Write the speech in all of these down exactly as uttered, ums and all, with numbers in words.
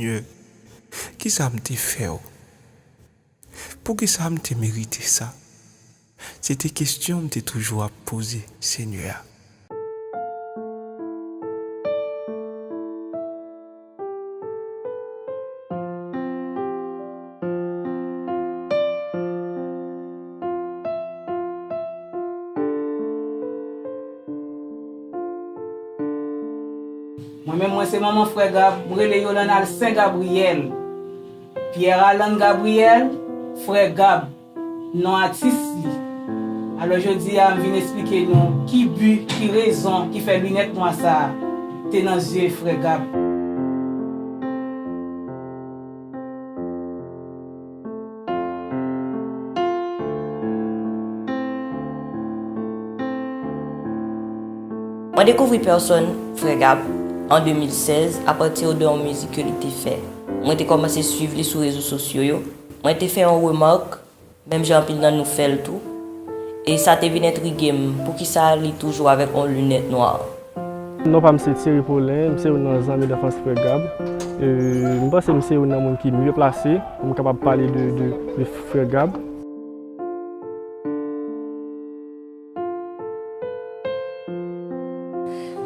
Senyè, kisa m te fè w? Poukisa m te merite sa? Se te kesyon m te toujou ap poze Senyè a. Mwen menm, mwen se manman frè Gab, m rele Yolanal Sen Gabriyèl. Pierre Alan Gabriel, frè Gab, non atis li. Alò, jodi a, m vin esplike nou ki bi, ki rezon ki fè linèt nwa sa a te nan zye frè Gab. Mwen dekouvri pèsòn frè Gab an de mil sèz apati de yon mizik ke li te fè. Mwen te kòmanse swiv li sou rezo sosyo yo. Mwen te fè yon remak, menm jan anpil nan nou fè l tou. E sa te vin entrige m, poukisa li toujou avèk yon linèt nwa? Non pa m se Thierry Paulin, m se youn nan zanmi danfans frè Gab. E, m panse m se youn nan moun ki mye plase pou m kapab pale de, de, de frè Gab.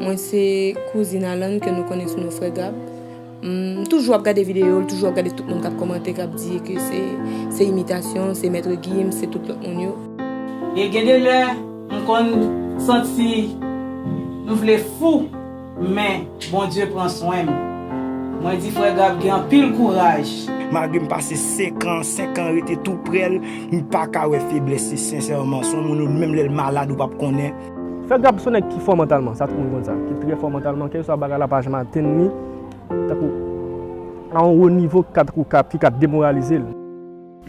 Mwen se kouzin Alan ke nou konnen sou non frè Gab. M toujou ap gade videyo l, toujou ap gade tout moun k ap kòmante, k ap di ke se, se imitasyon, se Maître Gims, se tout lòt moun yo. E gen de lè, m konn santi m vle fou, men Bondye pran swen m. Mwen di frè Gab gen anpil kouraj. Malgre m pase senk an, senk an rete tou prè l, m pa ka wè feblès li sensèman. Se yon moun ou menm lè l malad ou p ap konnen. Frè Gab se yon nèg ki fò mantalman, sa tout moun konn sa. Ki trè fò mantalman, kèlkeswa bagay la pa janm atenn li. Tankou a yon wo nivo ki ka tankou ka, ki ka demoralize l.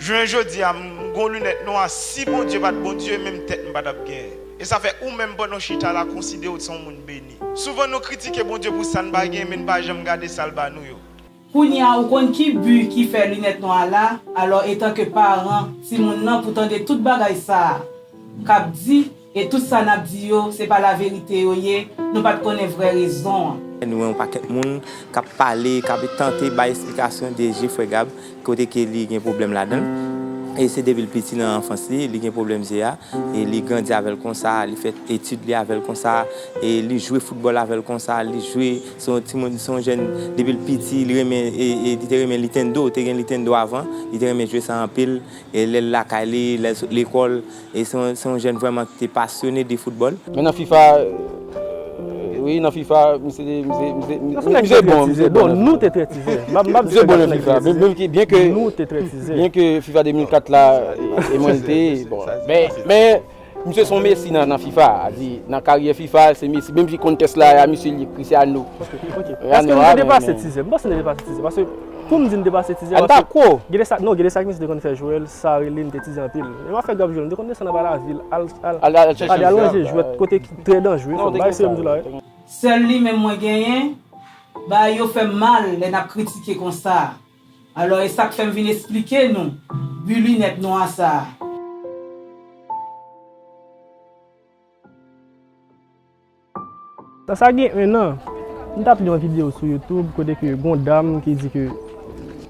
Jounen jodi a, m gen yon linèt nwa, si Bondye pa t Bondye, menm tèt m pa t ap genyen. E sa fè ou menm pandan w chita la, konsidere w se yon moun beni. Souvan nou kritike Bondye pou sa n pa genyen, men n pa janm gade sa l ba nou yo. Kounye a ou konn ki bi ki fè linèt nwa a la, alò etanke paran, timoun nan pou tande tout bagay sa a k ap di, e tout sa n ap di yo, se pa laverite yo ye, nou pa t konnen vrè rezon an. Nou wè yon pakèt moun k ap pale, k ap tante bay esplikasyon de je frè Gab, kote ke li gen pwoblèm ladan l. E se depi l piti nan anfans li, li gen pwoblèm je a. E li grandi avè l konsa, li fè etid li avè l konsa, e li jwe foutbòl avè l konsa, li jwe, se yon timoun, se yon jèn, depi l piti, li renmen, e, e, li te renmen Nintendo, te gen Nintendo avan, li te renmen jwe sa anpil, e lè l lakay li, lè l sot lekòl, e se yon, se yon jèn vrèman ki te pasyone de foutbòl. Men nan fifa, euh, wi, nan fifa, misye, misye, misye, misye bon, misye bon. Nou te trè tizè. M ap, m ap di Misye bon nan fifa, byen ke, byen ke, Nou te trè tizè. Byen ke fifa de mil kat la, e, e mwen te, bon. Men, men, misye se yon Messi nan, nan fifa. A di, nan karyè fifa, se Messi. Menm jan Contest la, a misye li Cristiano. Èske nou te depase tizè? M panse nou te depase tizè. Paske pou m di n depase tizè, paske gen de sa, non, gen de sa ke misye te konn fè jwè l, sa rele m te tizè anpil. Men m ap fè Gab jwè l, m te konn desann anba lavil, al, al, al, al al chèche al, al jwe jwèt kote ki trè danjere, fòk bagay serye m di la, wi. Sèl li menm mwen genyen, bagay yo fè m mal lè n ap kritike konsa. Alò e sa k fè m vin esplike nou bi linèt nwa sa a. Sa, sa gen en an, m t ap li yon videyo sou YouTube kote ke gon dam ki di ke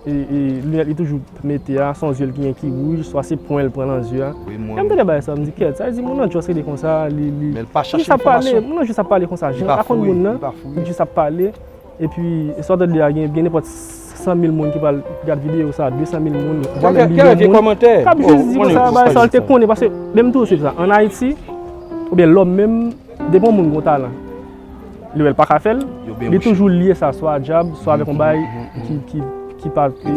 e, e, linèt li toujou mete a, se yon zye l ki gen ki wouj, swa se pwen l pran nan zye a. Lè m tande bagay sa, m di kèt, sa vle di moun nan just rete konsa, li, li, li jis ap pale, moun nan jis ap pale konsa, jan l pa konn moun nan, li jis ap pale. Epi sa w tande a gen, gen nenpòt san mil moun ki pral gad videyo sa, de san mil moun, vwa menm milyon moun k ap jis di konsa bagay sa l te konnen, paske menm tou se sa, ann Ayiti, oubyen lòm menm, depi yon moun gon talan, li wè l pa ka fè l, li toujou lye sa swa a dyab, swa avèk yon bagay ki, ki, ki pa, ki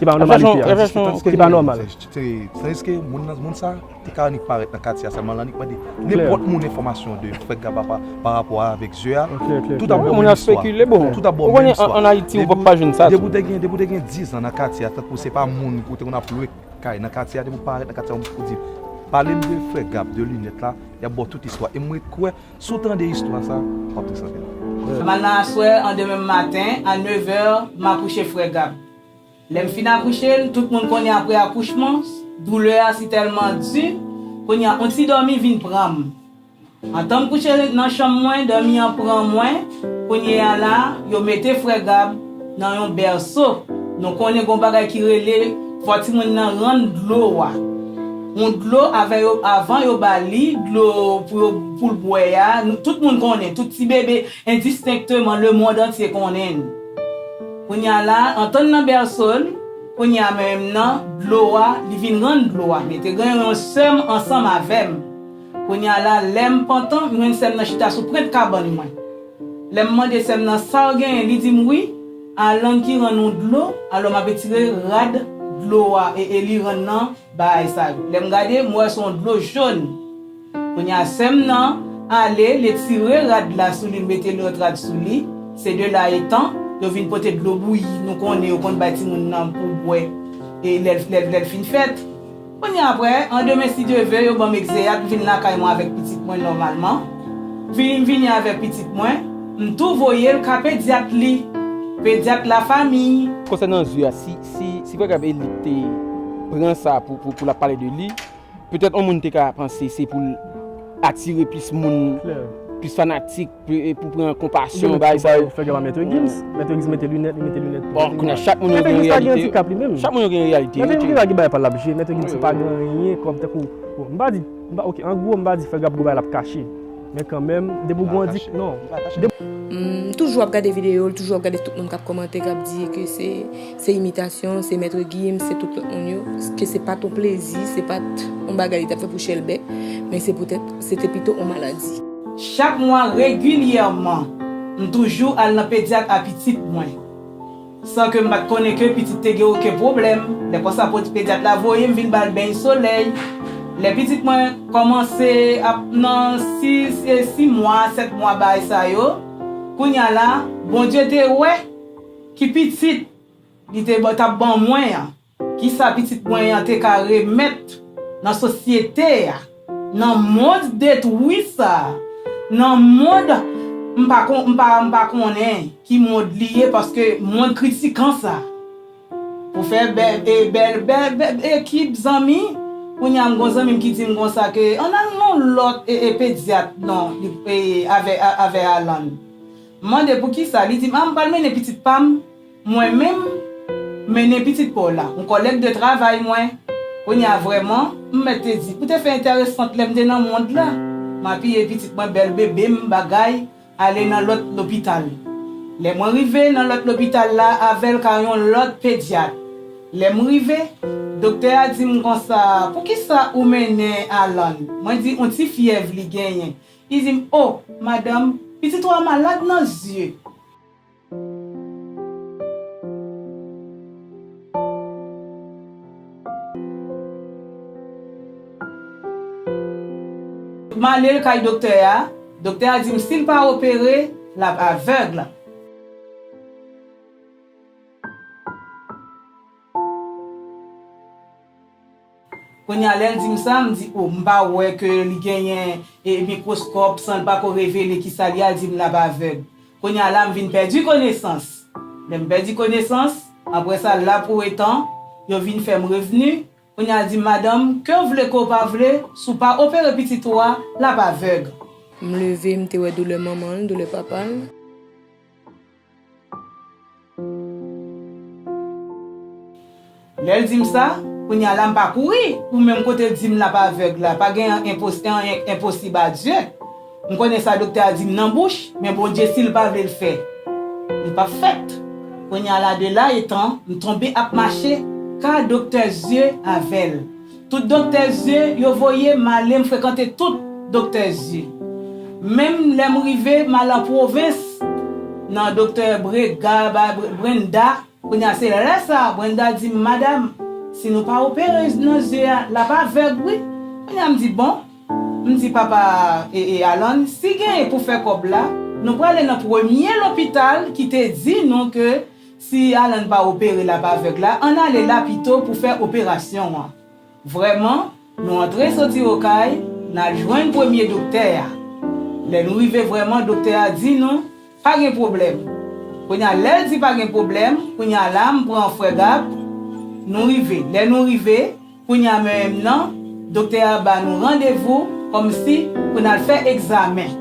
pa nan nòmalite a, ki pa nòmal. Tandiske moun nan, moun sa te ka annik parèt nan katye a sèlman, l annik mande nenpòt moun enfòmasyon de frè Gab pa, pa rapò avèk zye a. Tout ap ba w menm istwa. Tout ap ba w menm istwa. Depi w, depi w te gen, depi w te gen diz an nan katye a, tankou se pa moun ou te konn ap lwe kay nan katye a, depi w parèt nan katye a, ou di, pale m de frè Gab, de linèt la, y ap ba w tout istwa. E mwen kwè, si w tande istwa sa, w ap très anpil. M al nan aswè, an demen maten, a nevè, m akouche frè Gab. Lè m fin akouche l, tout moun konnen apre akouchman, doulè a si tèlman di, kounye a yon ti dòmi vin pran m. Antan m kouche nan chanm mwen, dòmi an pran mwen, kounye a la, yo mete frè Gab Nan yon bèso, nou konnen gon bagay ki rele fò timoun nan rann dlo a. Yon dlo avè yo, avan yo ba li dlo pou yo, pou l bwè a, nou, tout moun konnen, tout ti bebe, endistenkteman, lemonn antye konnen l. Kounye a la, antan l nan bèso l, kounye a menm nan, dlo a, li vin rann dlo a. Men te gen yon sè m ansanm avè m. Kounye a la, lè m pantan, m jwenn sè m nan chita sou pwent kabann mwen. Lè m mande sè m nan sa w genyen, li di m wi, Alan ki rann yon dlo, alò m ap retire rad dlo a e, e li rann nan bagay sa yo. Lè m gade, m wè se yon dlo jòn. Kounye a, sè m nan ale, li tire rad la sou li, li mete lòt rad sou li. Se de la etan, yo vin pote dlo bouyi, nou konnen yo konn bay timoun nan pou bwè e lè l, lè l, lè l fin fèt. Kounye a, apre, an demen, si Dye ve, yo ban m egzeyat, m vin lakay mwen avèk pitit mwen nòmalman. Vini, m vini avèk pitit mwen, m tou voye l ka pedyat li. Pedyat lafanmi. Konsènan zye a, si, si, si Frè Gab Elite pran sa pou, pou, pou l ap pale de li, petèt yon moun te ka panse se pou l atire plis moun, plis fanatik, pou, e pou pran konpasyon, bagay sa yo. Fè gè a Mèt Gims. Mèt Gims mete linèt, li mete linèt. Bon, kounye a, chak moun yo gen reyalite yo. Chak moun yo gen reyalite yo. Mèt Gims gen bagay pa l ap jwe. Mèt Gims se pa gen anyen kòm tankou, bon, m pa di, m pa, ok, an gwo, m pa di Frè Gab gon bagay l ap kache. Men kanmenm, depi w grandi, non. M toujou ap gade videyo l, toujou ap gade tout moun k ap kòmante, k ap di ke se, se imitasyon, se Mèt Gims, se tout lòt moun yo, ke se pa t yon plezi, se pa t yon bagay li t ap fè pou chèlbè, men se poutèt, se te pito yon maladi. Chak mwa, regilyèman, m toujou al nan pedyat a pitit mwen. San ke m pa t konnen ke pitit te gen okenn pwoblèm. Lè konsa, po-, pedyat la voye m vin ba l beny solèy. Lè pitit mwen kòmanse ap nan sis, e sis mwa, sèt mwa, bagay sa yo, kounye a la, Bondye te wè ki pitit li te ba-, t ap ban mwen an. Kisa pitit mwen an te ka remèt nan sosyete a, nan mond detwi sa a, nan mond m pa kon-, m pa, m pa konnen ki mond li ye, paske mond kritikan sa. Pou fè bèl, e, bèl, bèl, bèl ekip zanmi, kounye a m gon zanmi m ki di m konsa ke ann al nan lòt, e, e, pedyat non, li, e, avè, a, avè Alan. M mande poukisa, li di m, a, m pral mennen pitit pa m. Mwen menm, m mennen pitit pa w la, yon kòlèg de travay mwen. Kounye a vrèman, m mèt te di, pou te fè enteresant lè m te nan mond la, m apiye pitit mwen, bèl bebe m, bagay, ale nan lòt lopital. Lè mwen rive nan lòt lopital la, avè l ka yon lòt pedyat. Lè m rive, doktè a di m konsa, poukisa ou mennen Alan? Mwen di, yon ti fyèv li genyen. Li di m, o, madanm, pitit ou a malad nan zye. M ale l kay doktè a, doktè a di m si l pa opere, l ap avèg. Kounye a, lè l di m sa, m di, o, m pa wè ke li genyen, e, mikwoskòp, san l pako revele kisa l ye, a di m l ap avèg. Kounye a la, m vin pèdi konesans. Lè m pèdi konesans, apre sa, la pou etan, yo vin fè m revni. Kounye a, di m, madanm, ke w vle, ke w pa vle, si w pa opere pitit ou a, l ap avèg. M leve, m te wè doulè manman l, doulè papa l. Lè l di m sa, kounye a la m pa kouri pou menm kote l di m l ap avèg la, pa gen anyen enpos-, anyen enposib a Dye. M konnen sa doktè a di m nan bouch, men Bondye si l pa vle l fè, li p ap fèt. Kounye a la de la etan, m tonbe ap mache ka doktè zye avè l. Tout doktè zye yo voye m ale, m frekante tout doktè zye. Menm lè m rive, m al an pwovens, nan doktè Brega, ba, Bre-, Brenda. Kounye a, se lè sa, Brenda di m, madanm, si nou pa opere nan zye a, l ap avèg, wi. Kounye a, m di, bon. M di, papa, e, e, Alan, si genyen pou fè kòb la, nou prale nan premye lopital ki te di nou ke si Alan pa opere, l ap avèg la, ann ale la pito pou fè operasyon an. Vrèman, nou antre soti Okay, n al jwenn premye doktè a. Lè nou rive vrèman, doktè a di nou, pa gen pwoblèm. Kounye a, lè l di pa gen pwoblèm, kounye a la, m pran frè Gab, nou rive. Lè nou rive, kounye a menm nan, doktè a ba nou randevou kòmsi pou n al fè egzamen.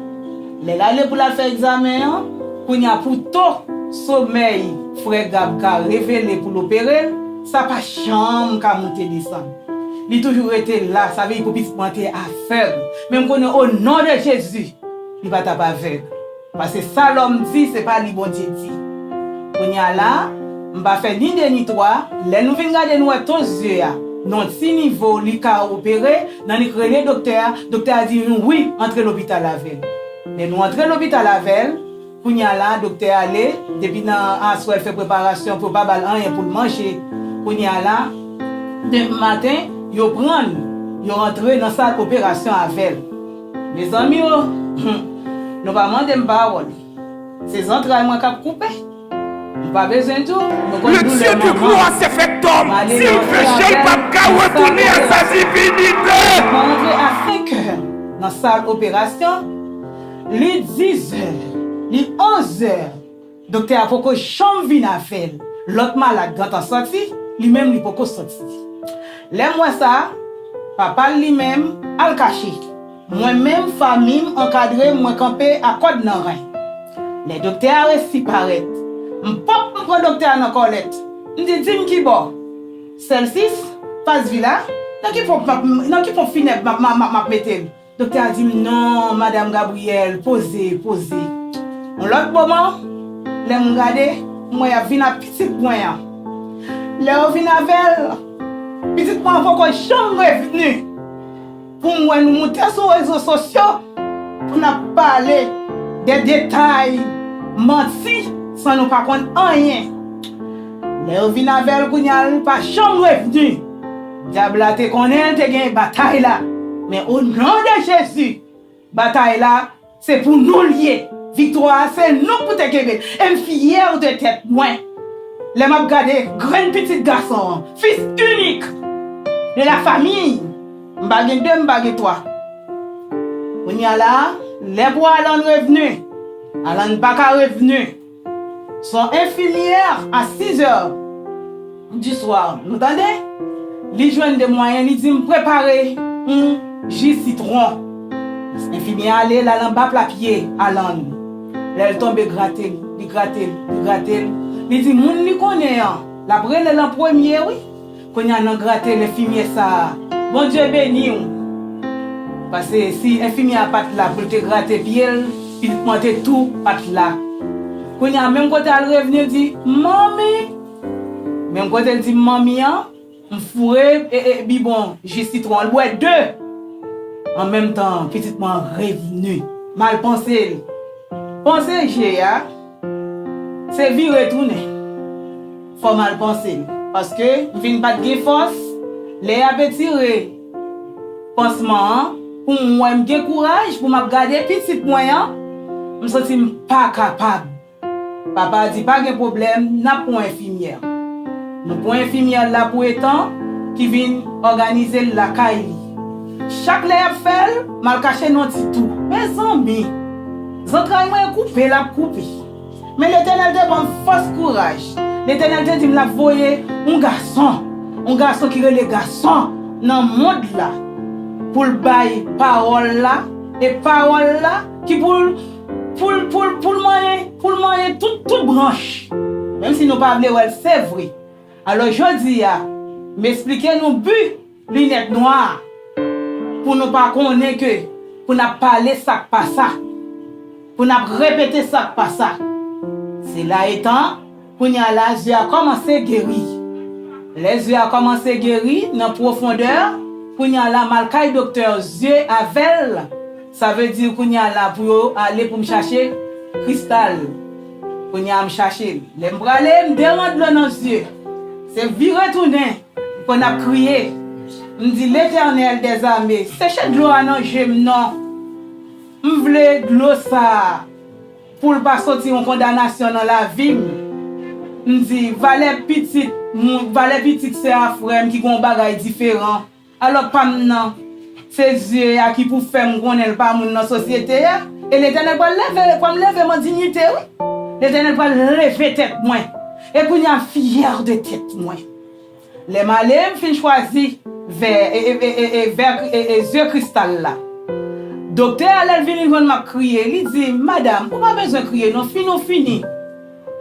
Lè l ale pou l al fè egzamen an, kounye a pou to, somèy frè Gab ka revele pou l opere l, sa pa janm ka moute desann. Li toujou rete la, sa vle di pou pitit mwen te avèg. Men m konnen o non de Jezi, li pa t ap avèg. Paske sa lòm di, se pa li Bondye di. Kounye a la, m pa fè ni de ni twa, lè nou vin gade nou wè ton zye a, nan ti nivo li ka opere, n annik rele doktè a, doktè a di nou wi, antre lopital avè l. Lè nou antre lopital avè l, kounye a la, doktè ale, depi nan aswè l fè preparasyon pou yo pa ba l anyen pou l manje. Kounye a la, demen maten, yo pran l, yo rantre nan sal operasyon avè l. Mezanmi o, nou pa mande m pawòl. Se zantray mwen k ap koupe. M pa bezwen di w, nou konn doulè manman. Dieu de gloire s'est fait homme. Sil peche, l p ap ka retounen a sa divinite. Mwen rantre a senkè nan sal operasyon. Li dizè, li onzè. Doktè a poko janm vin avè l. Lòt malad gentan sòti, li menm li poko sòti. Lè m wè sa, papa l li menm al kache. Mwen menm, fanmi m ankadre m, mwen kanpe a kòd nan ren. Lè doktè a resi parèt, m pòp m pran doktè a nan kòlèt. M di, di m kibò? Sèlsis, Fas Vila? Nan ki ponp m ap, nan ki ponp finèb m ap, m ap, m ap, m ap mete l? Doktè a di m, non, madanm Gabriyèl, poze, poze. Yon lòt moman, lè m gade, m wè y ap vin ak pitit mwen an. Lè yo vin avè l, pitit mwen an poko janm revni. Pou m wè nou moute sou rezo sosyo, pou n ap pale de detay, manti, san nou pa konn anyen. Lè yo vin avè l kounye a, l pa janm revni. Dyab la te konnen l te gen batay la. Men o non de Jezi, batay la, se pou nou l ye. Viktwa a, se nou k pou te kenbe l. E m fyè de tèt mwen. Lè m ap gade grenn pitit gason an, fils unique de la famille, m pa gen de, m pa gen twa. Kounye a la, lè pou Alan revni, Alan pa ka revni. Se yon enfimyè a sizè di swa, nou tande? Li jwenn de mwayen, li di m prepare yon ji sitwon. Enfimyè a ale, l al anba pla pye Alan. Lè l tonbe, grate l, li grate l, li grate l. Li di moun li konnen an, l ap rele l an premye, wi. Kounye a nan grate l enfimyè sa a, Bondye beni w. Paske si enfimyè a pa t la pou l te grate pye l, pitit mwen te tou pa t la. Kounye a menm kote al revni, l di, manmi! Menm kote l di m manmi an, m foure e, e, bibon ji sitwon an, l bwè de. An menm tan, pitit mwen an revni. M al panse l. Panse je a, se vire tounen. Fò m al panse l. Paske m vin pa t gen fòs. Lè y ap etire pansman an, pou m wè m gen kouraj, pou m ap gade pitit mwen an, m santi m pa kapab. Papa a di, pa gen pwoblèm, n ap pran enfimyè. Nou pran enfimyè la pou etan ki vin òganize l lakay li. Chak lè y ap fè l, m al kache nan ti twou. Mezanmi, zantray mwen koupe, l ap koupe. Men Letènèl te ban m fòs, kouraj. Letènèl te di m l ap voye yon gason, yon gason ki rele gason nan mond la, pou l bay pawòl la, e pawòl la ki pou l, pou l, pou l, pou l manyen, pou l manyen tout, tout branch. Menm si nou pa vle wè l, se vre. Alò, jodi a, m esplike nou bi linèt nwa a, pou nou pa konnen ke pou n ap pale sa k pa sa, pou n ap repete sa k pa sa. Se la etan, kounye a la, zye a kòmanse geri. Lè zye a kòmanse geri nan pwofondè, kounye a la, m al kay doktè zye avè l. Sa vle di, kounye a la, pou yo ale pou m chache kristal. Kounye a, m chache l. Lè m prale, m deran dlo nan zye. Se vire tounen. M konn ap kriye. M di, Letènèl dèzame, seche dlo a nan je m non. M vle dlo sa a pou l pa soti yon kondanasyon nan lavi m. M di, valè pitit moun, valè pitit sè a frè m ki gen yon bagay diferan. Alò pa m nan, se zye a ki pou fè m konnen l pa moun nan sosyete a. E Letènèl pral leve, pral leve m an diyite, wi. Letènèl pral leve tèt mwen. E kounye a, m fyè de tèt mwen. Lè m ale, m fin chwazi vè, e, e, e, e, e, vè, e, e, zye kristal la. Doktè a, lè l vini jwenn m ap kriye, li di, madanm, ou pa bezwen kriye non, fini w fini.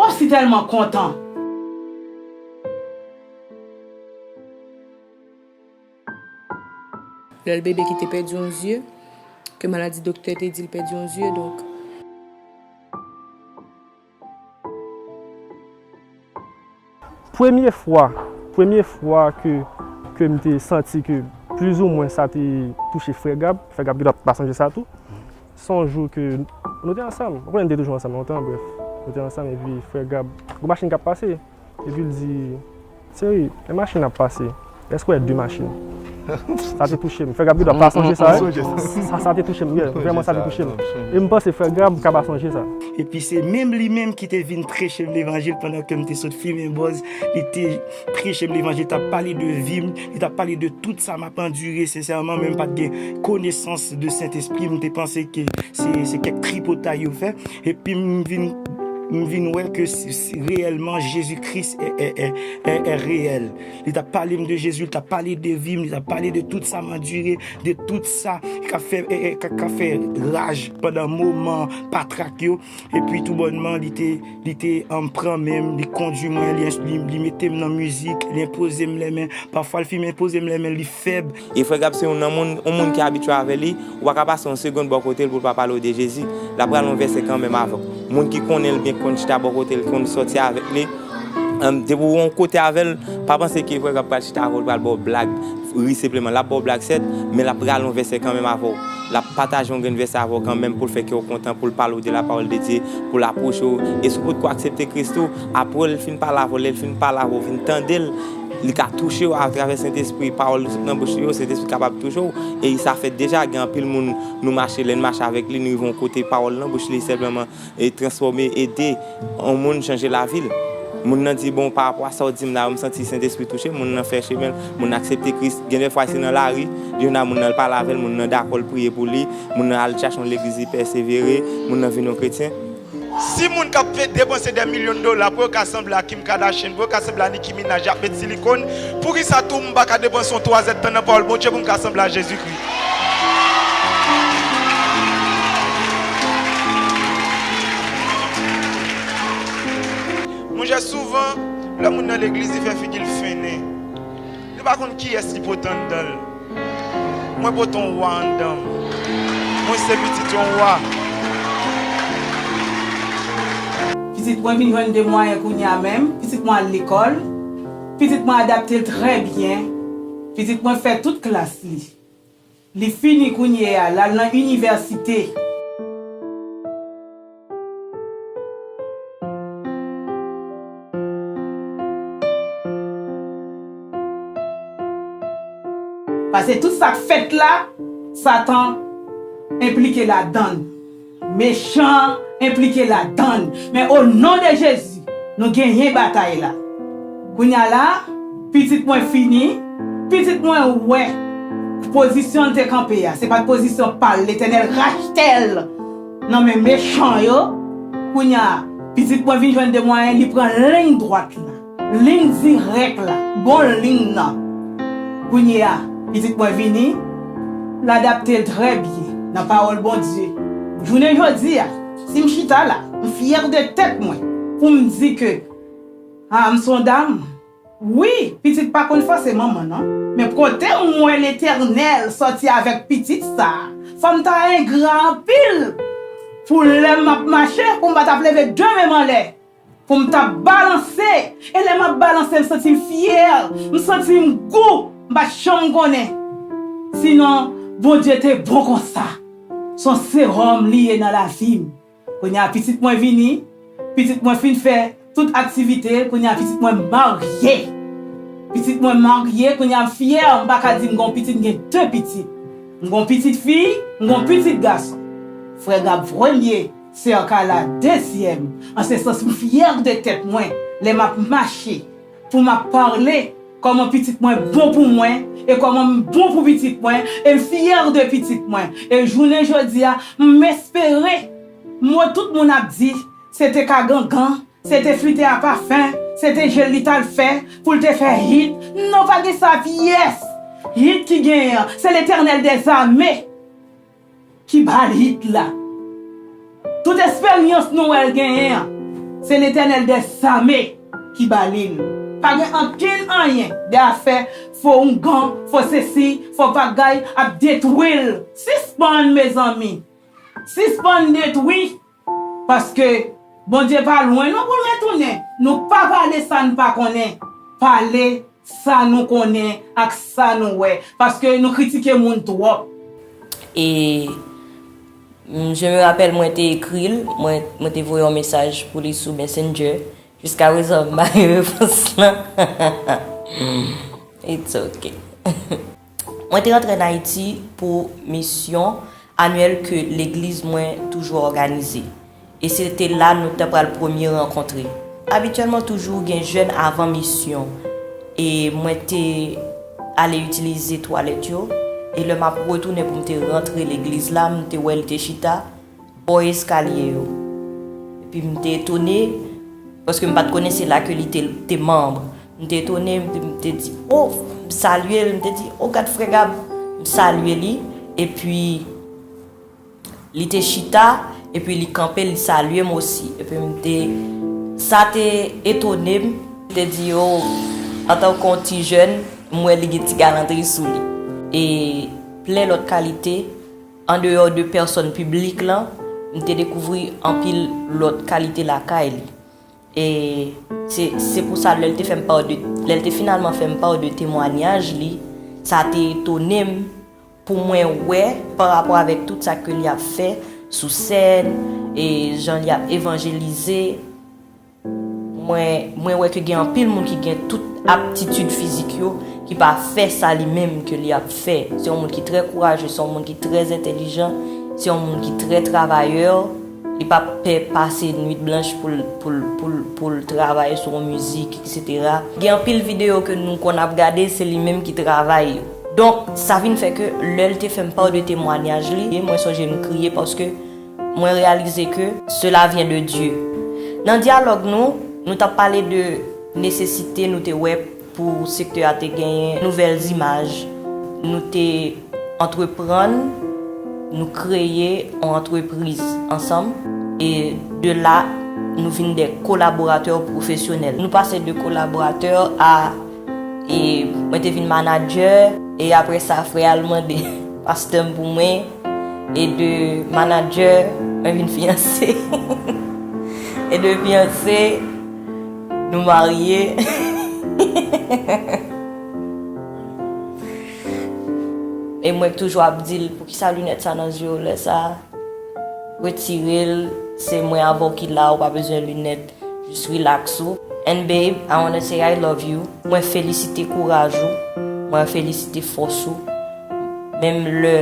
W ap si tèlman kontan. Lè l bebe ki te pèdi yon zye, ke maladi doktè te di l pèdi yon zye, donk. Premye fwa, premye fwa ke, ke m te santi ke plizoumwen sa te touche Frè Gab, Frè Gab gendwa pa sonje sa tou. Se yon jou ke nou te ansanm, ou konnen n te toujou ansanm lontan, brèf. Nou te ansanm epi Frè Gab, gon machin k ap pase. Epi l di, Cheri, e machin ap pase. Èske w wè de machin? Sa te touche m. Frè Gab gendwa pa sonje sa, wi. Sa, sa te touche m, wi. Vrèman, sa te touche m. E m panse Frè Gab ka pa sonje sa. Epi se menm li menm ki te vin preche m levanjil pandan ke m te sot fimen bòz. Li te preche m levanjil, li t ap pale de vi m, li t ap pale de tout sa m ap andire sensèman, men m pa t gen konesans de Sentespri. M te panse ke se, se kèk tripotay yo fè. Epi m vin, m vin wè ke si, si, reyèlman Jezi Kris è, è, è, è, è reyèl. Li t ap pale m de Jezi, li t ap pale de vi m, li t ap pale de tout sa m andire, de tout sa k ap fè, è, è, k ap, k ap fè raj pandan moman patrak yo. Epi toubònman, li te, li te, um, pran men m, li kondui mwen, li, li, li mete m nan mizik, li enpoze m lèmen. Pafwa, l fin enpoze m lèmen, li fèb. E Frè Gab se youn nan moun, yon moun ki abitye avè li, ou pa ka pase yon segonn bò kote l pou l pa pale w de Jezi. L ap rale yon vèsè kanmenm avè w. Moun ki konnen l byen, ki konn chita bò kote l, ki konn sòti avèk li, um, depi w yon kote avè l, pa panse ke Frè Gab pral chita avè w, l pral ba w blag, ri senpleman. L ap ba w blag, sèt, men l ap rale yon vèsè kanmenm avè w. L ap pataje yon grenn vèsè avè w kanmenm pou l fè kè w kontan, pou l pale w de lapawòl de Dye, pou l apwoche w. E si w potko aksepte Kris tou, apre l fin pale avè w, lè l fin pale avè w, w fin tande l, li ka touche w atravè Sentespri, pawòl li sot nan bouch li yo, Sentespri kapab touche w. E sa fèt deja, gen anpil moun nou mache, lè n mache avèk li, nou rive yon kote, pawòl nan bouch li sèlman e transfòme, ede yon moun chanje lavi l. Moun nan di, bon, pa rapò a sa w di m la, m santi Sentespri touche m, moun nan fè chemen l, moun nan aksepte Kris. Gen de fwa se nan lari, li jwenn ak moun nan, l pale avè l, moun nan dakò, l priye pou li, moun nan al chache yon legliz, li pèsevere, moun nan vin yon kretyen. Si moun k ap depanse dè milyon dola pou yo ka sanble a Kim Kardashian, pou yo ka sanble a Nicki Minaj, y ap met silikòn, poukisa tou m pa ka depanse yon twazèdtan nan pawòl Bondye pou m ka sanble a Jezikri? Monchè, souvan, lè moun nan legliz, li fè figi l fennen. Li pa konn kiyès li pote anndan l. Mwen pote yon wa anndan m. Mwen se pitit yon wa. Pitit mwen vin jwenn de mwayen kounye a menm. Pitit mwen al lekòl. Pitit mwen adapte l trè byen. Pitit mwen fè tout klas li. Li fini kounye a, l al nan inivèsite. Paske tout sa k fèt la, Satan enplike ladan l. Mechan an enplike ladan l. Men o non de Jezi, nou genyen batay la. Kounye a la, pitit mwen fini, pitit mwen wè pozisyon l te kanpe a. Se pa t pozisyon pa l, Letènèl rachte l nan men mechan yo. Kounye a, pitit mwen vin jwenn de mwayen, li pran liy dwat la. Liy dirèk la, bon liy nan. Kounye a, pitit mwen vini, l adapte l trè byen nan pawòl Bondye. Jounen jodi a, si m chita la, m fyè de tèt mwen pou m di ke, a, m se yon dam. Wi, pitit pa konn fòse manman, non. Men kote m wè Letènèl sòti avèk pitit sa a, fò m ta engra anpil pou lè m ap mache, pou m pa t ap leve de men m anlè. Pou m t ap balanse. E lè m ap balanse, m santi m fyè, m santi m gou, m pa t janm konnen. Sinon, Bondye te bon konsa. Se yon sewòm li ye nan lavi m. Kounye a, pitit mwen vini, pitit mwen fin fè tout aktivite, kounye a, pitit mwen marye. Pitit mwen marye, kounye a, m fyè, m pa ka di m gen yon pitit, m gen de pitit. M gen yon pitit fi, m gen yon pitit gason. Frè Gab premye, Sè Carla dezyèm. An se sans, m fyè de tèt mwen lè m ap mache, pou m ap pale, kòman pitit mwen bon pou mwen, e kòman m bon pou pitit mwen, e m fyè de pitit mwen. E jounen jodi a, m espere, mo tout moun ap di, se te ka gangan, se te flite a pafen, se te je l li t al fè, pou l te fè hit. Non, pa gen sa pyès. Hit ki genyen an, se Letènèl dèzame ki ba l hit la. Tout esperyans nou wè l genyen an, Se Letènèl dèzame ki ba li l. Pa gen ankenn anyen de afè fo oungan, fo sesi, fo bagay ap detwi l. Sispann, mezanmi. Sispann detwi. Paske Bondye pa lwen non pou l retounen. Nou pa pale sa n pa konnen. Pale sa nou konnen ak sa nou wè. Paske nou kritike moun twòp. E mm, je me rappelle, mwen te ekri l, mwen, mwen te voye yon mesaj pou li sou Messenger. Jiskaprezan, m pa gen repons lan. It's ok. Mwen te rantre an Ayiti pou misyon anyèl ke legliz mwen toujou òganize. E se te la nou ta pral premye rankontre. Abityèlman, toujou gen jèn avan misyon. E mwen te ale itilize twalèt yo. E lè m ap retounen pou m te rantre legliz la, m te wè li te chita bò eskalye yo. Epi m te etone, paske m pa t konnen se la ke li te, te manm. M te etone, m te, m te di, "O," m salye l, m te di, "O, gad frè Gab." M salye li, epi li te chita, epi li kanpe, li salye m osi. Epi m te, sa te etone m, m te di, "O, antanke yon ti jèn, m wè li gen ti galanterie sou li." E plen lòt kalite, andeyò de pèsòn piblik lan, m te dekouvri anpil lòt kalite lakay li. E se, se pou sa, lè l te fè m pa de, lè l te finalman fè m pa de temwanyaj li, sa te etone m pou mwen wè, pa rapò avèk tout sa ke li ap fè sou sèn, e jan li ap evanjelize, mwen, mwen wè ke gen anpil moun ki gen tout aptitid fizik yo, ki pa fè sa li menm ke li ap fè. Se yon moun ki trè kouraje, se yon moun ki trè entèlijan, se yon moun ki trè travayè, li pa pè pase nwit blanch pou l, pou l, pou l, pou l travay sou yon mizik, etsetera. Gen anpil videyo ke nou konn ap gade, se li menm ki travay yo. Donk, sa vin fè ke lè l te fè m pa de temwanyaj li, mwen sonje m kriye paske mwen reyalize ke cela vient de Dieu. Nan dyalòg nou, nou t ap pale de nesesite nou te wè pou sektè a te genyen nouvèl zimaj. Nou te antreprann, nou kreye yon antrepriz ansanm, e de la, nou vin de kolaboratè pwofesyonèl. Nou pase de kolaboratè a, e mwen te vin manadjè, e apre sa, frè a l mande pastè m pou mwen, e de manadjè, mwen vin fiyanse. E de fiyanse, nou marye. E mwen k toujou ap di l, "Poukisa linèt sa nan zye w lè sa? Retire l, se mwen avè w ki la, ou pa bezwen linèt, jis relax ou." And babe, I wanna say I love you. Mwen felisite kouraj ou, mwen felisite fòs ou. Menm lè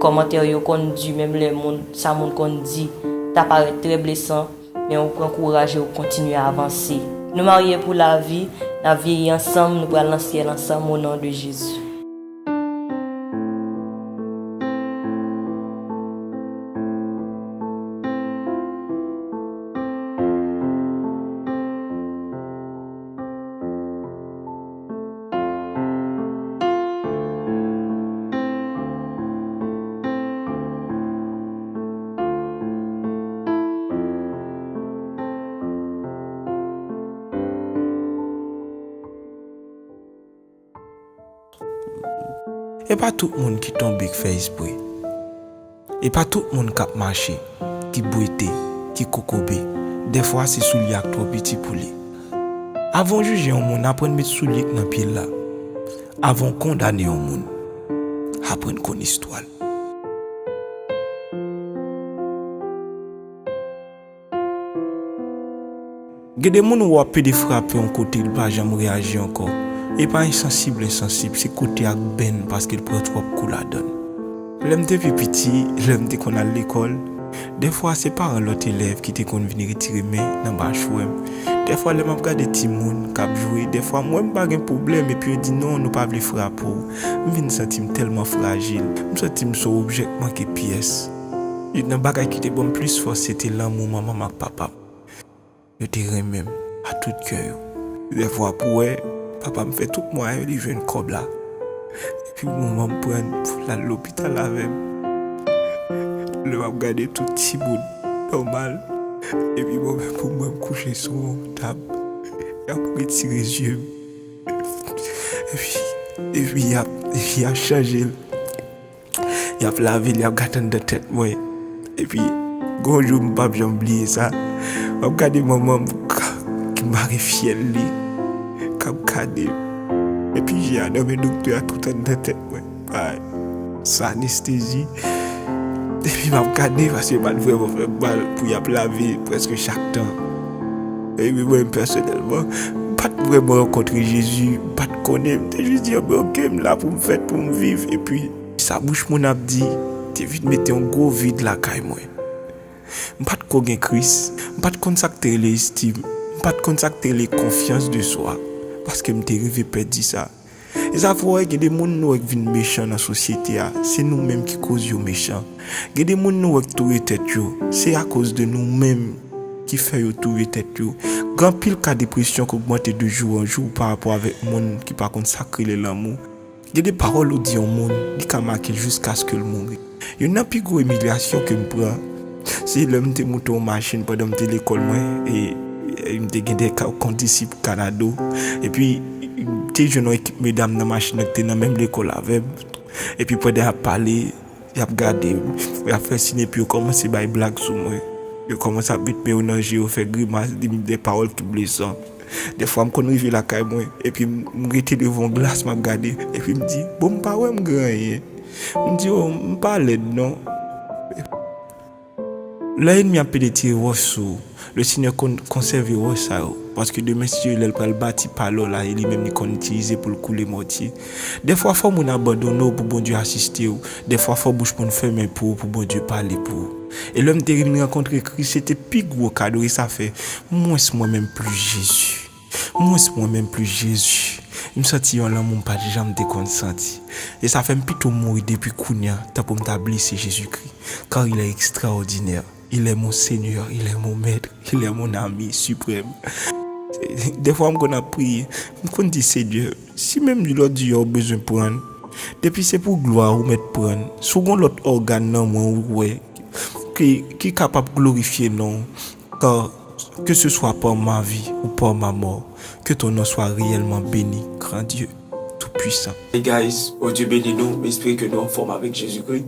kòmantè yo konn di, menm lè moun, sa moun konn di, ta parèt trè blesan, men ou pran kouraj e ou kontinye avanse. Nou marye pou lavi, n ap vyeyi ansanm, nou pral nan syèl ansanm, o non de Jezi. E pa tout moun ki tonbe k fè espre. E pa tout moun k ap mache, ki bwete, ki kokobe. Dèfwa se soulye a k twò piti pou li. Avan w jije yon moun, aprann met soulye k nan pye l la. Avan w kondane yon moun, aprann konn istwa l. Gen de moun ou wè w ap pede frape yon kote, li pa janm reyaji ankò. E pa ensansib, li ensansib, se kote ak benn paske l pran twòp kou ladan l. Lè m te pi piti, lè m te konn al lekòl, dèfwa se paran lòt elèv ki te konn vin retire men nan machwè m. Dèfwa lè m ap gade timoun k ap jwe, dèfwa m wè m pa gen pwoblèm epi yo di non, nou pa vle frape w. M vin santi m tèlman frajil, m santi m se yon objè k manke pyès. Youn nan bagay ki te ban m plis fòs se te lanmou manman m ak papa m. Yo te renmen m a tout kè yo. Dèfwa pou wè, papa m fè tout mwayen li jwenn kòb la. Epi manman m pran l pou l al lopital avè m. Lè m ap gade tout timoun nòmal, Epi mwen menm pou mwen, m kouche sou yon tab. Y ap retire zye m. Epi, epi y ap, epi y ap chanje l. Y ap lave l, y ap gade anndan tèt mwen. Epi, gon jou m p ap janm bliye sa. M ap gade manman m k-, ki mare fyèl li, k ap gade m. Epi je a nan men doktè a tout anndan tèt mwen. Ay, san anestezi. Epi m ap gade, paske yo pa t vrèman fè m mal pou y ap lave prèske chak tan. Epi mwen menm pèsonèlman, m pa t vrèman rankontre Jezi, m pa t konnen, m te jis di, "Anben, oke, m la pou m fèt, pou m viv." Epi sa bouch moun ap di, te vin mete yon gwo vid lakay mwen. M pa t ko gen Kris, m pa t konn sa k te rele estim, m pa t konn sa k te rele konfyans de swa, paske m te rive pèdi sa. E sa fè w wè, gen de moun nou wè k vin mechan nan sosyete a, se nou menm ki koz yo mechan. Gen de moun nou wè k touye tèt yo, se akoz de nou menm ki fè yo touye tèt yo. Gen anpil ka depresyon k ogmante de jou an jou pa rapò avèk moun ki pa konn sa k rele lanmou. Gen de pawòl ou di yon moun, li ka make l jiskaske l mouri. Youn nan pi gwo imilyasyon ke m pran, se lè m te moute yon machin pandan m te lekòl mwen, e, e m te gen de ka-, kondisip kanado. Epi, m te jwenn yon ekip medam nan machin nan ki te nan menm lekòl avè m. Epi pandan y ap pale, y ap gade m, y ap fè siy, epi yo kòmanse bay blag sou mwen. Yo kòmanse ap met men yo nan je yo, fè grimas, di m de pawòl ki blesan. Dèfwa m konn rive lakay mwen, epi m, m rete devan yon glas, m ap gade, epi m di, "Bon, m pa wè m gen anyen." M di, "O, m pa lèd non." Lè ènmi ap penetre wòch sou ou, Lesenyè konn konsève wòch sa yo, paske demen, si Dye vle, l pral bati palò la, e li menm li konn itilize pou l koule mòtye. Dèfwa fò moun abandone w pou Bondye asiste w. Dèfwa fò bouch moun fèmen pou ou, pou Bondye pale pou ou. E lè m te vin rankontre Kris, se te pi gwo kado, e sa fè mwens mwen menm plis Jezi. Mwens mwen menm plis Jezi. M santi yon lanmou m pa t janm te konn santi. E sa fè m pito mouri depi kounye a, tan pou m ta blese Jezikri. Car il est extraordinaire. Il est mon Seigneur, il est mon Maître, il est mon ami suprême. Dèfwa m konn ap priye, m konn di, "Senyè, si menm lòt di a ou bezwen pran l, depi se pou glwa ou mèt pran l, si w gon lòt ògàn nan mwen ou wè ki, ki kapab glorifye non w, car que ce soit par ma vie ou par ma mort, que ton nom soit réellement béni, grand Dieu tout-puissant." Hey guys, Bondye beni nou, m espere ke nou anfòm avèk Jezikri.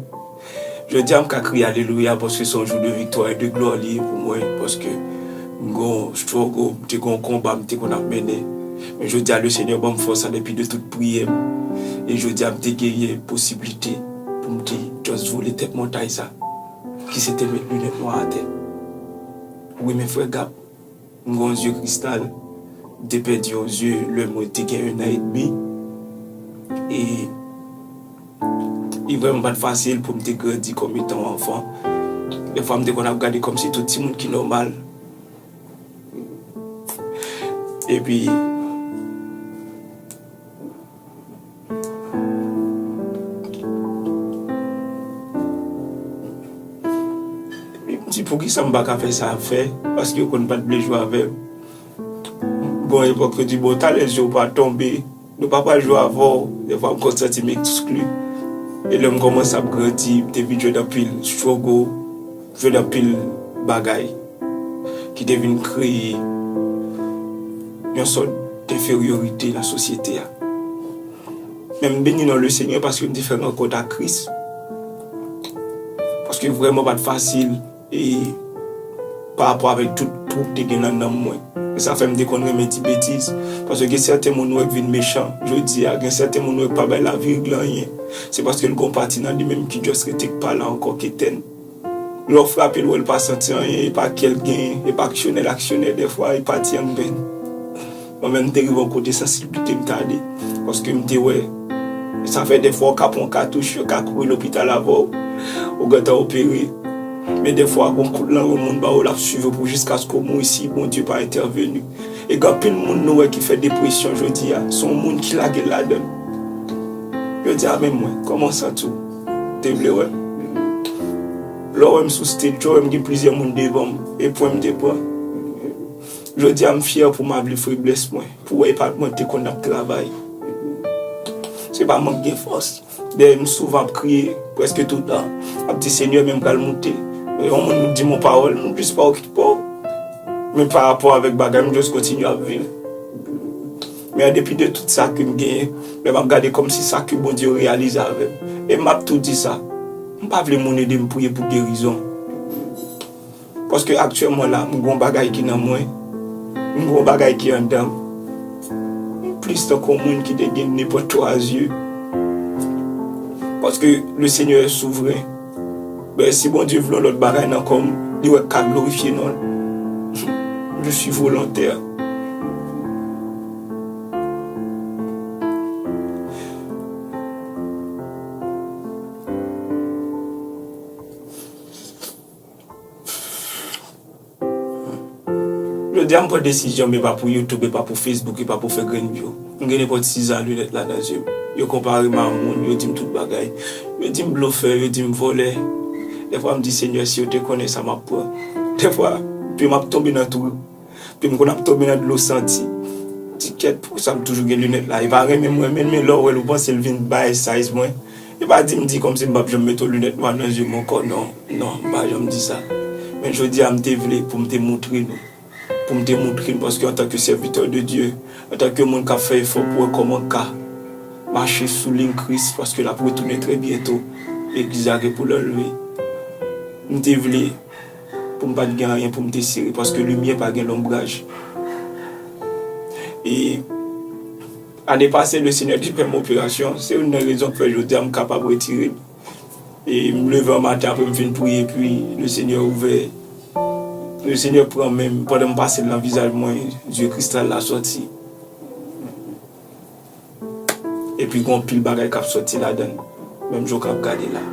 Jodi a m ka kriye alelouya paske se yon jou de viktwa e de glwa li ye pou mwen, paske m gon struggle, m te gon konba m te konn ap mennen. Men jodi a, Lesenyè ban m fòs sa depi de tout priyè m. E jodi a, m te genyen posiblite pou m te just vole tèt montay sa, ki se te met linèt nwa atè. Wi, men frè Gab, m gon zye kristal. M te pèdi yon zye lè mwen te gen en an edmi. E li vrèman pa t fasil pou m te grandi kòm etan yon anfan. Dèfwa, m te konn ap gade kòmsi tout timoun ki nòmal. Epi, epi m di, "Poukisa m pa ka fè sa ap fè?" Paske yo konn pa t vle jwe avè m. Gon epòk yo di, "Bon, talè zye w pa tonbe, nou pa pral jwe avè w." Dèfwa m konn santi m ekskli. E lè m kòmanse ap grandi, m te vin jwenn anpil struggle, jwenn anpil bagay ki te vin kreye yon sòt denferyorite nan sosyete a. Men m beni non Lesenyè paske m te fè rankont ak Kris. Paske vrèman pa t fasil e pa rapò avèk tout twou k te gen nan nanm mwen. E sa fè m te konn renmen di betiz. Paske gen sèten moun ou wè k vin mechan jodi a, gen sèten moun ou wè k pa bay lavi regle anyen. Se paske l gon pati nan li menm ki just rete k pa la ankò, k etèn. Lè w frape l, w wè l pa santi anyen, e pa kè l genyen, e pa aksyonè l aksyonè, dèfwa e pati an k benn. Mwen menm, m te rive yon kote sansiblite m tade, paske m te wè, sa fè dèfwa w ka pran katouch, yo ka kouri lopital avè w, ou gentan opere. Men dèfwa, gon kout lan yon moun ba w, l ap swiv ou pou jiskaske w mouri si Bondye pa entèveni. E gen anpil moun nou wè ki fè depresyon jodi a, se yon moun ki lage l ladan l. Jodi a menm mwen, kòman w santi w? Te vle wè m? Lè w wè m sou stage, w wè m gen plizyè moun devan m, e pwen m te pran. Jodi a m fyè pou m avle feblès mwen, pou wè e pa mwen te konn ap travay. Se pa mank gen fòs. Dèyè m souvan ap kriye, prèske toutan, ap di, "Senyè, men m pral moute." Yon moun di m yon pawòl, m jis pa okipe w. Men pa rapò avèk bagay, m just kontinye ap viv. Men an depi de tout sa ke m genyen, lè m ap gade kòmsi sa ke Bondye reyalize avè m. E m ap tou di sa, m pa vle moun ede m priye pou gerizon. Paske aktyèlman la, m gon bagay ki nan mwen, m gon bagay ki anndan m. M plis tankou yon moun ki te gen nenpòt twa zye. Paske le Seigneur est souverain. Ben, si Bondye vle yon lòt bagay nan kò m, li wè k ka glorifye non l. Je suis volontaire. Jodi a m pran desizyon, men pa pou YouTube, e pa pou Facebook, e pa pou fè grenn view. M gen nenpòt sizan linèt la nan zye m. Yo konpare m a yon moun, yo di m tout bagay. Yo di m blofè, yo di m vòlè. Dèfwa m di, Senyè, si yo te konnen sa m ap pran. Dèfwa, pye m ap tonbe nan twou. Pye m konn ap tonbe nan dlo santi. Ti kèt, poukisa m toujou gen linèt la? E pa renmen m renmen l, men lè w wè l, ou panse l vin bay size mwen. E pa di m di kòmsi m p ap janm mete yon linèt nwa nan zye m ankò, non. Non, m pa janm di sa. Men jodi a, m te vle pou m te moutre nou. Pou m te moutre nou, paske antanke sèvitè de Dye, antanke moun k ap fè efò pou wè kòman k ka mache sou liy Kris, paske l ap retounen trè byento, legliz la gen pou l anlve. M te vle pou m pa t gen anyen pou m te sere, paske limyè pa gen lonbraj. E ane pase, le Senyè te fè m operasyon, se youn nan rezon k fè jodi a m kapab retire l. E m leve an maten apre m fin priye, epi le Senyè ouvè, le Senyè pran men m, pandan m pase l nan vizaj mwen, zye kristal la sòti. Epi gon pil bagay k ap sòti ladan l, menm jan w k ap gade la.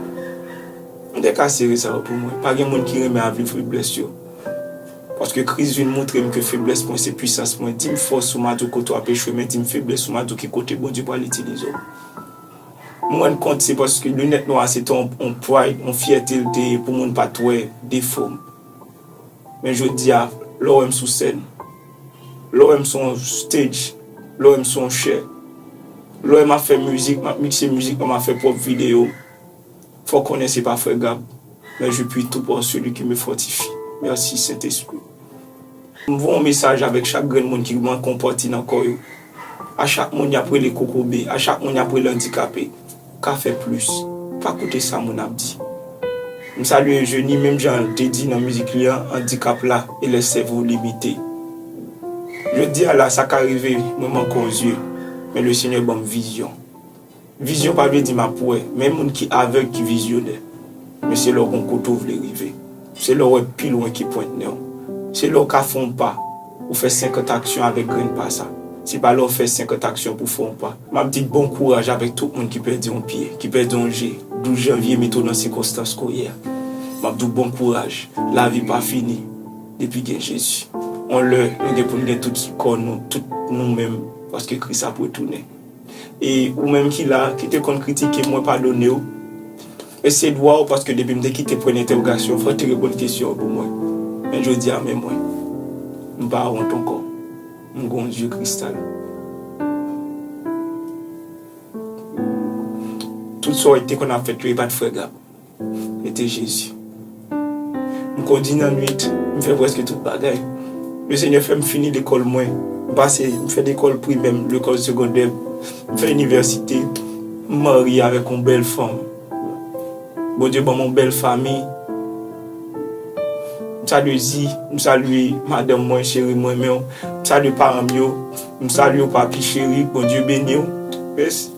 M te ka sere sa yo pou mwen. Pa gen moun ki renmen ap viv feblès yo. Paske Kris vin moutre m ke feblès mwen se pwisans mwen. Di m fòs ou, m a di w kote w ap echwe, men di m feblès ou, m a di w ki kote Bondye pral itilize w. M rann kont se paske linèt nwa a se te yon, yon pride, yon fyète l te ye pou moun pa t wè defo m. Men jodi a, lè w wè m sou sèn, lè w wè m sou yon stage, lè w wè m sou yon chè, lè w wè m ap fè mizik, m ap mikse mizik mwen, m ap fè pwòp videyo m, fò w konnen se pa frè Gab, mais je puis tout par celui qui me fortifie. Merci, Saint-Esprit. M voye yon mesaj avèk chak grenn moun ki manke yon pati nan kò yo. A chak moun y ap rele kokobe, a chak moun y ap rele andikape, ka fè plis. Pa koute sa moun ap di. M salye Eugénie, menm jan l te di nan mizik li an, andikap la e lè sèvo limite. Jodi a la, sa ka rive, mwen manke yon zye, men le Senyè ban m vizyon. Vizyon pa vle di m ap wè, men moun ki avèg ki vizyonè. Men se lè w gon kote w vle rive. Se lè w wè pi lwen ki pwent nen w. Se lè w ka fè yon pa, ou fè senkant aksyon avèk grenn pa sa. Se pa lè w fè senkant aksyon pou w fè yon pa. M ap di bon kouraj avèk tout moun ki pèdi yon pye, ki pèdi yon je. Douz janvye mete w nan sikonstans ke w ye a. M ap di w bon kouraj. Lavi pa fini depi gen Jezi. On lè, nou gen pou n gen tout kò nou, tout nou menm, paske Kris ap retounen. E ou menm ki la, ki te konn kritike m, mwen padone w. E se dwa w, paske depi m te kite pwen entèwogasyon, fò w te reponn kesyon an pou mwen. Men jodi a, men mwen, m pa wont ankò. M gon zye kristal. Tout sa w te konn ap fèt yo, e pa t frè Gab. Mete Jezi. M kondi nan nwit, m fè prèske tout bagay. Le Senyè fè m fini lekòl mwen. M pase, m fè lekòl primè m, lekòl segondè m. M fè inivèsite. M marye avèk yon bèl fanm. Bondye ban m yon bèl fanmi. M salye Zi, m salye madanm mwen, cheri mwen, men w. M salye paran m yo. M salye w, papi cheri, Bondye beni w. Mèsi.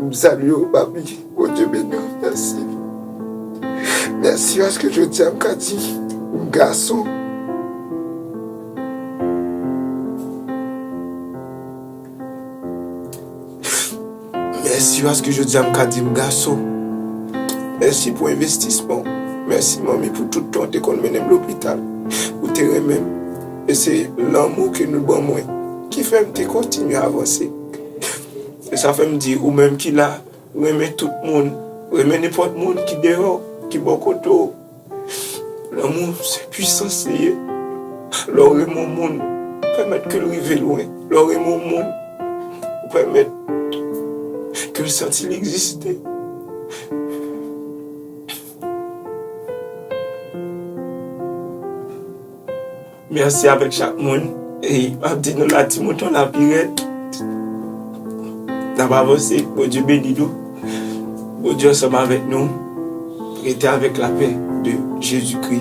M salye w, papi. Bondye beni w. Mèsi. Mèsi paske jodi a m ka di m gason. Mèsi paske jodi a m ka di m gason. Mèsi pou envestisman w. Mèsi, manmi, pou tout tan w te konn mennen m lopital. Ou te renmen m. E se lanmou ke nou ban mwen ki fè m te kontinye avanse. E sa fè m di, ou menm ki la, renmen tout moun. Renmen nenpòt moun ki deyò, ki bò kote w. Lanmou se pwisans li ye. Lè w renmen yon moun, Pèmèt ke l rive lwen. Lè w renmen yon moun, ou pèmèt ke l santi l egziste. Mèsi avèk chak moun. E m ap di nou la, Ti Mouton la pi rèd. N ap avanse. Bondye beni nou. Bondye ansanm avèk nou. Rete avèk lapè de Jezikri.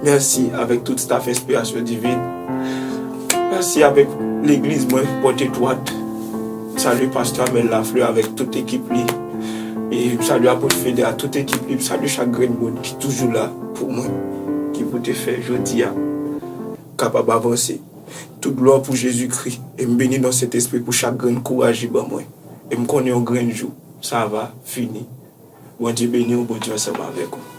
Mèsi avèk tout staff Enspirasyon Divin. Mèsi avèk legliz mwen, Pòt Etwat. M salye pastè Amel Lafleur avèk tout ekip li. E m salye apot Fede a tout ekip li. M salye chak grenn moun ki toujou la pou mwen, ki pou te fè jodi a kapab avanse. Tout glwa pou Jezikri. E m beni non Sentespri pou chak grenn kouraj li ban mwen. E m konnen yon grenn jou, sa va fini. Bondye beni w, Bondye ansanm avèk ou.